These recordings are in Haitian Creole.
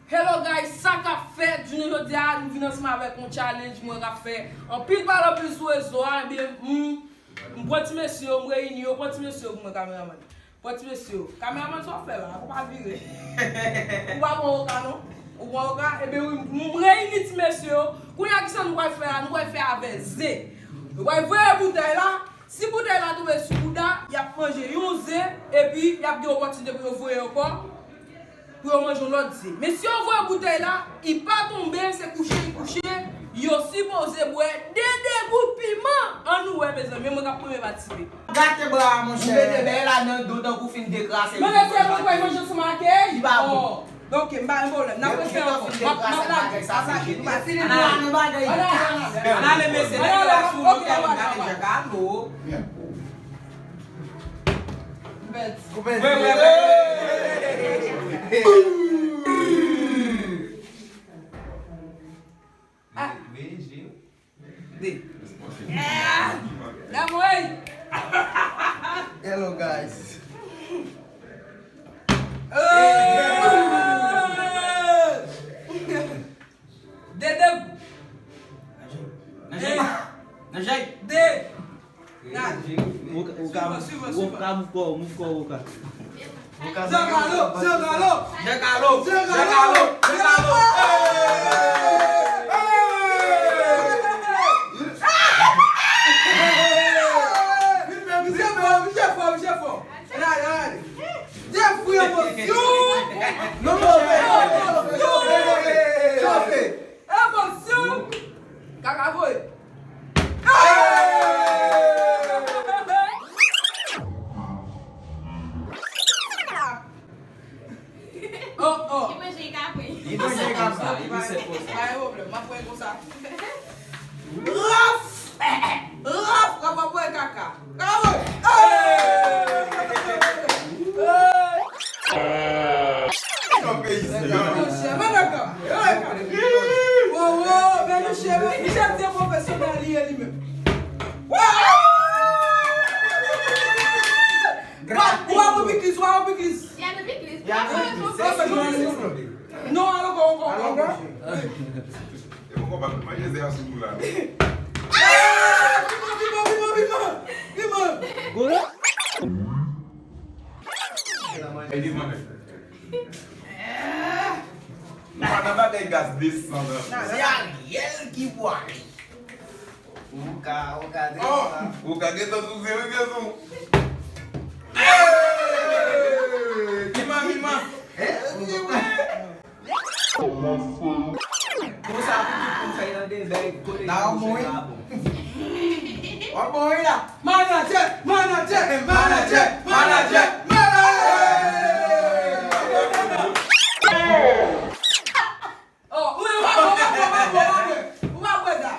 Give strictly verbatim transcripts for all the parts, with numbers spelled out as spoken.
Hello guys, sa k ap fèt? Jounen jodi a, nou vin ansanm avèk yon challenge mwen k ap fè anpil pale anpil sou rezo a. Ebyen, m, m pran ti mesye yo, m reyini yo, pran ti mesye yo pou mwen, kameramann. Pran ti mesye yo. Kameramann, sa w fè la? Ou pa vire. Ou pa pran oka, non? Ou pran oka? Ebyen, wi, m, m reyini ti mesye yo. Kounye a, kisa nou pral fè la? Nou pral fè avè ze. Nou pral voye boutèy la. Si boutèy la tonbe sou bouda, y ap manje yon ze, epi y ap gen opòtinite pou yo voye ankò, pou yo manje yon lòt ze. Men si yo voye boutèy la, li pa tonbe, se kouche li kouche, yo sipoze bwè de degout piman. Ann nou wè, mezanmi, mwen k ap premye patisipe. Gate bra, monchè. Ou mete bèy la nan do tankou fin dekrase. Men mesye, nou pral manje ansanm ak li. Li pa bon. Oh. Ok, m pa gen pwoblèm. N ap rete ankò. M ap, m ap lage, m ap lage. Nou pa fini pou la nan bagay. Ann ale, ann ale, mesye. Ann ale, ann ale. Ok, ann ale. Gade Jakalo. Ou pèdi. Ou pèdi. Wi, wi, wi. Ah. Veye je. De. Ah! Damwe! Hello, guys. Eh! De, de. Nan jay. Nan jay. De. Gad. Ou ka, ou ka, suivan, suivan, ou ka suivan. Move kò, move kò, ou ka. Jakalo, Jakalo. Jakalo, Jakalo, Jakalo. Misye fò, misye fò, misye fò. Gade, gade. Jeffrey, emosyon. Non, non, non, non, non, non. Emosyon. Kaka voye. Oh, oh. Li manje, li ka pran. Li manje konsa, li manje konsa. Pa gen pwoblèm, m ap pran konsa. Raf! Raf, raf, ap pran kaka. Kaka voye. Hey! Hey! Yon peyi, se yon. Monchè, men nan kan, men nan kan. Wo, wo, men misye, men misye te pwofesyonèl li ye li menm. Wa! Wa, wa, ou piklis, wa, ou piklis. Ya nou piklis. Ya nou piklis. Non, al ankò, ankò, ankò. E bon konpa, manje zè a sou kou la. Ah! Piman, piman, piman, piman, piman. Golo. Ey, piman. Nou pa nan bagay gaz desann nan. Se Ariel ki pou ale. Ou ka, ou ka desann. Oh! Ou ka gentan sou ze wi, pye sou. Hey! Piman, piman. Hein? Konsa pou tout moun fè nan de bèy kote. Nan yon moun wi. W ap bon wi la. Manadjè, manadjè, manadjè, manadjè, manadjè. Oh, ou pa bwè, ou pa bwè, ou pa bwè, ou pa bwè, ou pa bwè sa.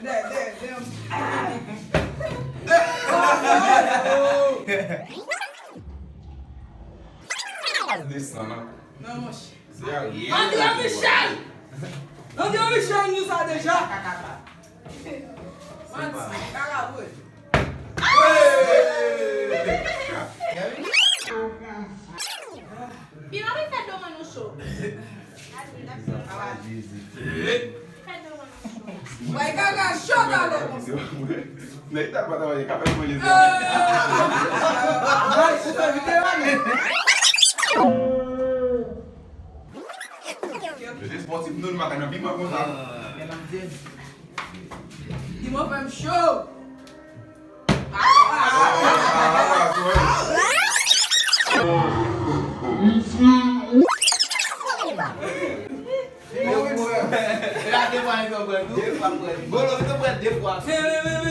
De, de, de. Desann nan. Non, monchè. André Michel! André Michel nou sa deja. Manti, kaka vre. Piman, wi, fè do mwen nou cho. Fè do mwen nou cho. Bay kaka cho talè konsa. Nèg ta pa travay, ka fè manje sa. Bay, ou fè videyo a, men. Mesye, spòtif nou, nou pa ka nan piman konsa. Piman fè m cho.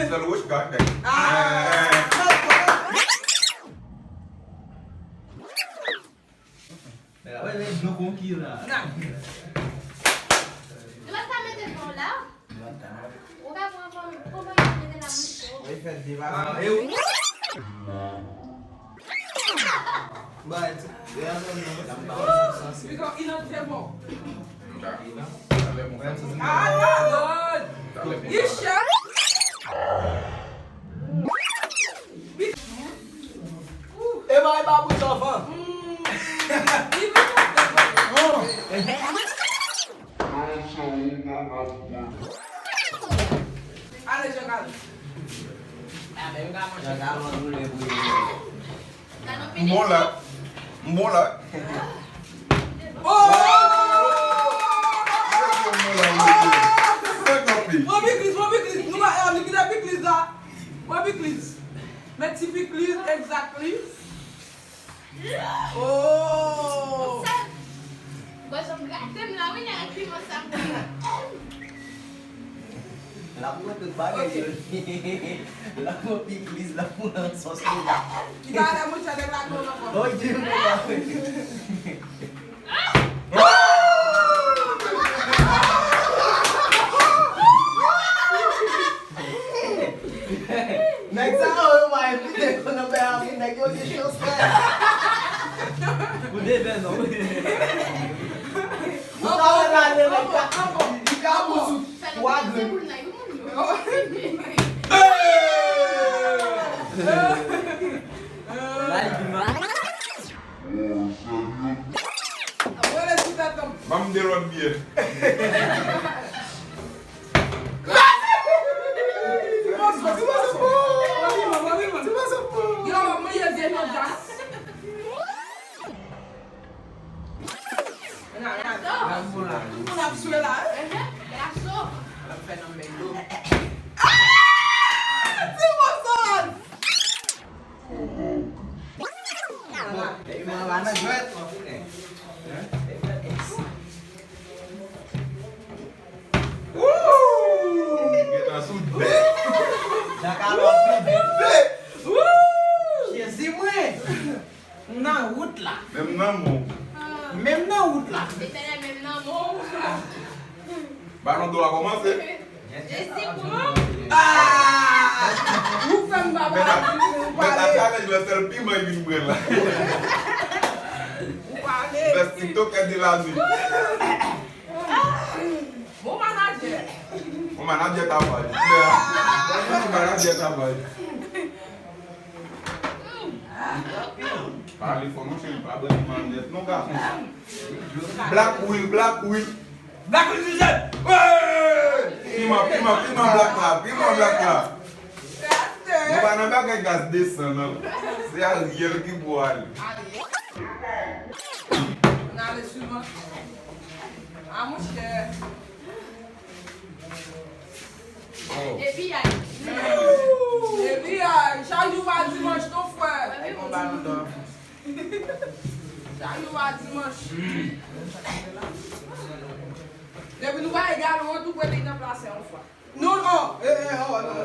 Sèl wòch ka fè. Wè, wè, dlo konki la. Nan. Ou pa ka mete fon la? Ou ka pran fon, fon pa mete la mouche. Wi, fè debake. Ah, e ou? Ba, e ti, e a zòn nan. Li ka, il a très bon. Ah, God! Li chè! E ba, e ba, bout anvan. Mm. Li Ale, Jean Carlos. Jean Carlos, nou lè pou yo. M bon la. M bon la. Oh! Mwen bon la, mwen bon. Mwen kanpe. Mwen pikliz, mwen pikliz. Nou pa, eh, nou kite pikliz la. Mwen pikliz. Met ti pikliz, exactly. Oh! Bon, sa gate m la, wi, nèg ak piman sa m pran. L ap pran tout bagay yo. L ap pran pikliz, l ap pran sòs li. Talè, monchè, nèg la tonbe ankò. Oh, Dieu, mon Dieu. Nèg sa yo, yo pa envite yo nan pè a, wi, nèg yo gen chans, frè. Pou de bè non. Ou ka wè la, nèg la, li ka, li ka bon sou twa grenn. La, li pi mal. Ban m de lòt byè. Ti mòso, ti mòso. Yo, mwen ye zye nan jas. Tout moun ap swe la, wi. L ap fè nan men dlo. Ah! Ti mòso. Woo! Gentan sou de. Woo! Jezi mwen! M nan wout la. Menm nan men w. Menm nan wout la. Etènèl, menm nan men w. Balon dò a kòmanse. Jezi pran. Ah! Ou fè m pa pale, ou pale. Mèt a challenge la, sèl piman li vin pran la. Ou pale. Best TikToker de l'année. Bon manadjè. Bon manadjè tapaj. Bon manadjè tapaj. Pale fò non cheri, pa bwè piman nèt non gason. Black Will, Black Will. Black Will Vision! Hey! Piman, piman, piman black la, piman black la. Nou pa nan bagay gaz desann non. Se Ariel ki pou ale. N ale swivan. Ah, monchè. Oh. Epi ay. Epi ay. Chak jou pa dimanch non, frè. Ay, bon, balon dò. Chak jou pa dimanch. Depi nou pa egal, ou tou prete nan plase yon fwa. Non, non. Eh, eh, oh, non.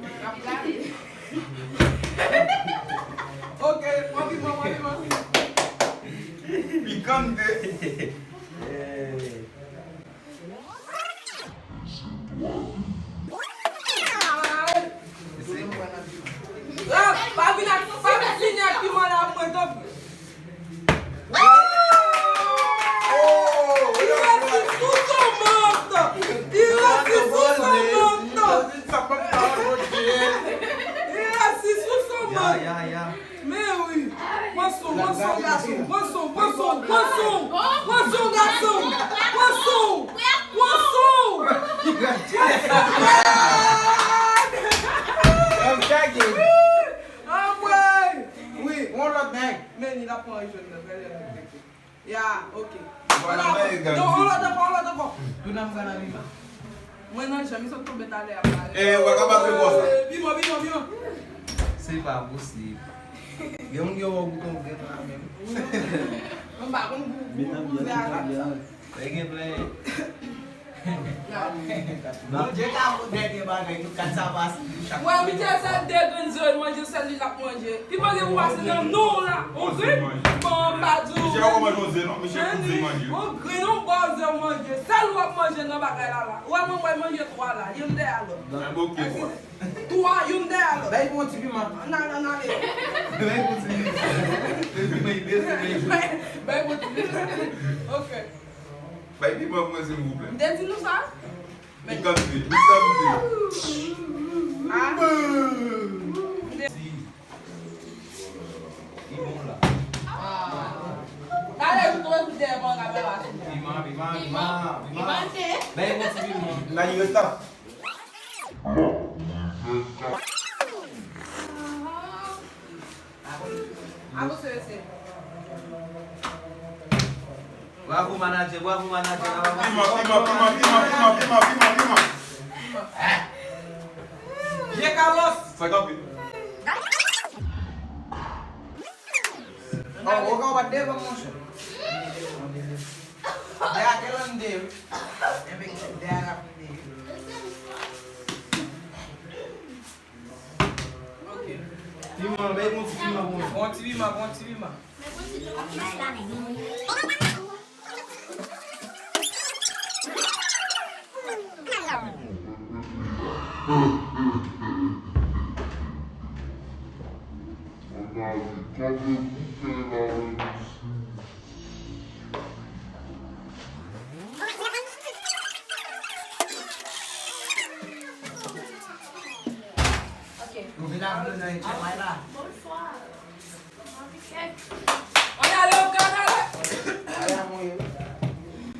N ap gade. Ok, mwen pi bon, mwen pi bon. Pikante. Eh. Ah, pa vin ak, pa vin fini ak piman la pou mwen, tanpri. Li resi sou son mant. Li resi sou son mant. Li resi sou son mant. Ya, ya, ya. Men wi. Pran son, pran son, gason. Pran son, pran son, pran son. Pran son, gason. Pran son. Pran son. Anmwey. Wi. Yon lòt nèg. Men li la pran jòn nan. Ya, ok. Ou pa nan bagay gang. Non, on lòt ankò, on lòt ankò. Tounen m pral nan piman. Mwen nan janm, li sot tonbe talè a pale. Eh, ou pa ka pase bò sa. Piman, piman, piman. Se pa posib. Gen moun ki wè w bouton vèt la menm. Mwen pa konn pou, pou, pou vè a sa. Lè gen plen. Bondye ka fè dènye bagay, nou kat sa pase, nou chak. Wè, Michel, sèl de grenn zo l manje, sèl li l ap manje. Piman gen pou pase nan non w la. On grenn? Bon, m pa di w. Michel, ou manje on ze, non? Michel, tout ze manje. On grenn, on bò ze w manje. Sèl ou ap manje nan bagay la, la. Ou wè mwen, mwen manje twa la. Youn dèyè lòt. Nan boke, mwen. Twa, youn dèyè lòt. Bay bon ti piman. Ann ale, ann ale. Bay bon ti piman. Bay bon ti piman. Ok. Bay piman pou mwen, silvouplè. M te di nou sa? Pikante, pikante. Ah. M te di. Li bon la. Ah. Talè, nou tonbe Piman, piman, piman, piman. Piman, piman. Bay yon ti piman. Nan yon stop. Avanse, mesye. Bravo, manager, bravo, manager. Piman, piman, piman, piman, piman, piman, piman, piman. Vye Carlos. Sa kanpe. Oh, ou ka bat devan, monchè. Dè a te lande, wi. Enben, dè a rapide, wi. Ok. Piman, bay bon ti piman pou mwen. Bon ti piman, bon ti piman. Ok. Nou vin avle nan etchèn may la. Bonswa. Ann ale, ann ale.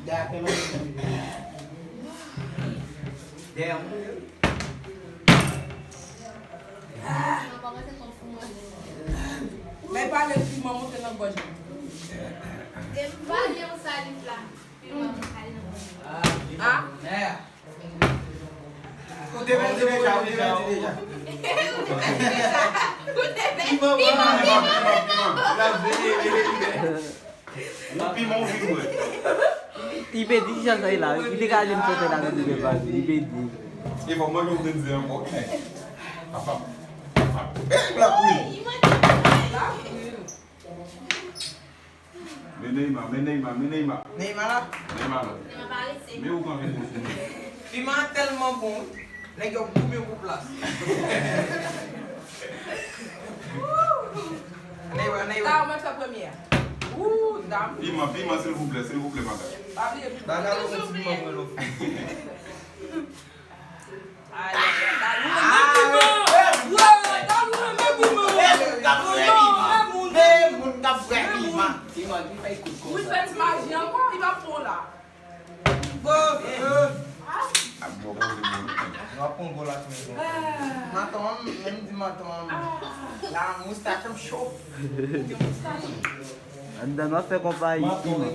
Dè a te lande. Dè a mouye. Men pale piman monte nan gòj mwen. Depi m pa gen yon saliv la, piman pral nan gòj mwen. Ah. Ou te pèdi deja, ou te pèdi deja. Ou te pèdi. Piman, piman, piman, piman. Ou piman, ou vin bwè. Li pèdi, ki jan sa ye la? Li te ka jwenn sòtè la nan demen pa li. Li pèdi. E fò mwen yon te di ankò. Apa. Apa. Ey, Black Queen. Men Neymar, men Neymar, men Neymar. Neymar la? Neymar la. Neymar pa rete. Men ou kanpe pou sou mwen. Piman an tèlman bon, wi. Nèg yo goumen pou plas. Ann ale, ann ale. Ta, mwen fè premye a. Ooh, dam. Piman, piman, silvouplè, silvouplè, madanm. Pa bliye piman. Ba Dalou yon ti piman pou mwen, non. Ay, ay, ay, Dalou renmen piman. Wow, Dalou renmen piman. Men moun k ap fè piman. Piman ki fè kout konsa. Wi, fè ti maji ankò, li pa fon la. Bon, euh. Ap bon, bon, bon. W ap pran gòl ak men. Maton an, menm di maton an. La moustache m cho. Anndan n ap fè konpayi piman.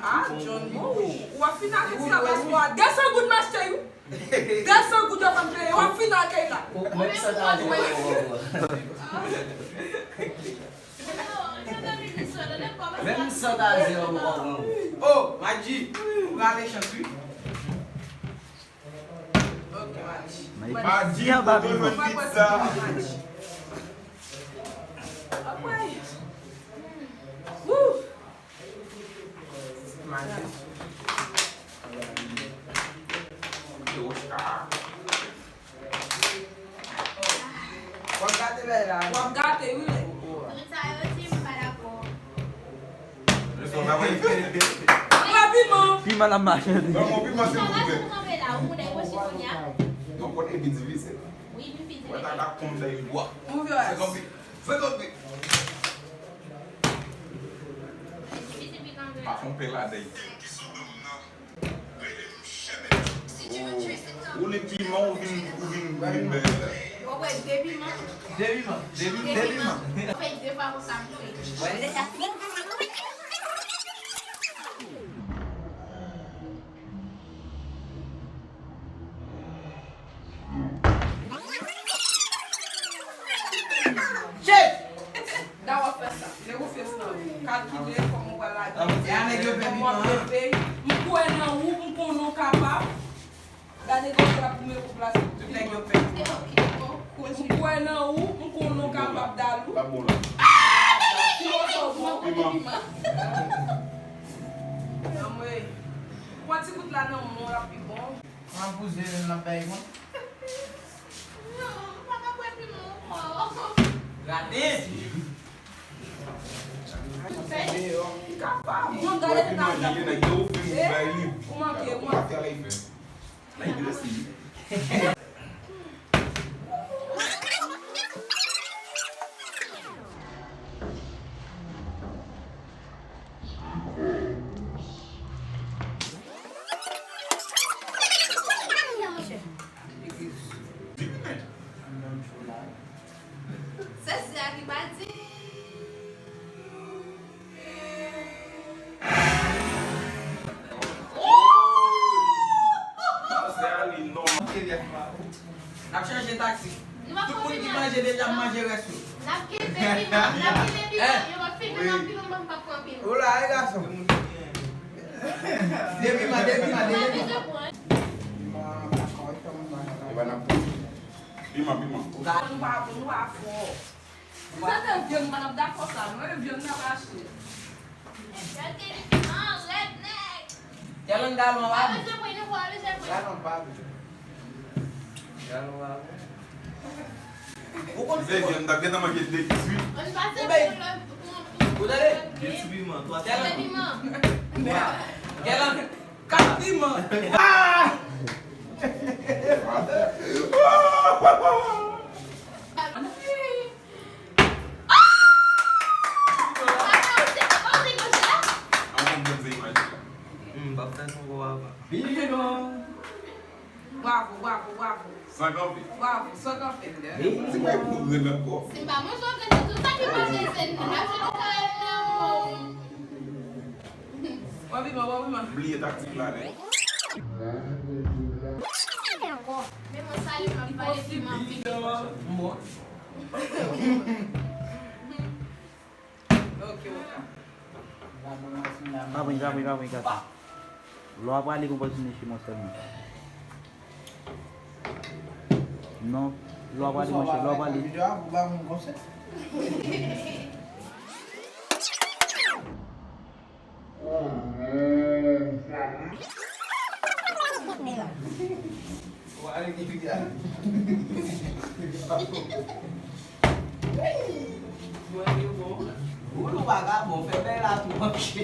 Ah, John, ou, ou ap fin ak esklavaj mwen a de san goud m achte, wi. De san goud yo fè m peye, w ap fin ak la. Menm san taze yo. Menm san taze yo, m konprann. Oh, Madji, ou prale chans, wi. Ok, Madji. Madji, kote w jwenn pizza? Woo! W ap gate lè la. W ap gate, wi, men. Tout sa yo di, m pa dakò. Piman. Piman la mache. Piman, piman, silvouplè. Donk, kote epi divize. Mwen ta ka konn fè yon bwa. Senkant mil. Senkant mil. Pa fon pè la dèy. Ou, ou li piman, ou vin, ou vin, ou vin bèl. Ou wè de piman? De piman, de piman, de piman. Ou fè de fwa konsa, m fè. Shit! Da w ap fè sa. Fè konfyans nan ou. Kalkile kòman w pral lage. Kòman w ap leve. M kwè nan ou, m konnen w kapab. Gade gòl la pou men pou plas. Tout nèg yo pè. M kwè nan ou, m konnen w kapab, Dalou. Ki mòso w bon? Piman. Anmwey. Pran ti bout la nan men w, l ap pi bon. Mwen ap bouze l, l ap bay mwen. Non, m pa ka bwè piman ankò. Gade! Ou kapab. Mwen gade piman. Ou manke, ou manke. Like this. Like this. Piman. Badi. N ap chanje taktik. Tout moun ki manje deja, m manje rès yo. N ap kenbe piman, n ap kenbe piman, yo va filme nan piman, m p ap pran piman. Ou la, e gason. De piman, de piman, de piman. Piman, piman. Nou pa bon, nou pa fò. Si se te vyann, m pa t ap dakò sa non, e vyann n ap achte. Gade piman, rèd nèg. Galon, galon, Pa pa bon. bezwen pran, nou pa bezwen pran. Galon, pa bon. Galon, pa bon. Ou konn Mwen menm, m t ap gentan manje de kis wi. Ann pase Ou bay- pou lòt. Ou tande? De ti piman, twa Gade Galon. Piman. Twa. Galon. Kat piman. An bon, bon, se imaj la. M p ap fè son gwo apa. Bidon. Bravo, bravo, bravo. San kanpe. Bravo, san kanpe. Ti mwen pou grenn ankò. Si m pa manje yon grenn nan tout sa ki manje se n ap jwe nan kay la non. Bon piman, bon piman. M bliye taktik la nèt. Men mwen salye m ap pale piman anpil. Bon. Ok, ok. Pa pran, pa pran, pa pran, gason. Lè w ap prale, konpòte sou men chimon sèlman. Non, lè w ap prale, monchè, lè w ap prale. Ou nou vagabon, fè bèy la tou manke.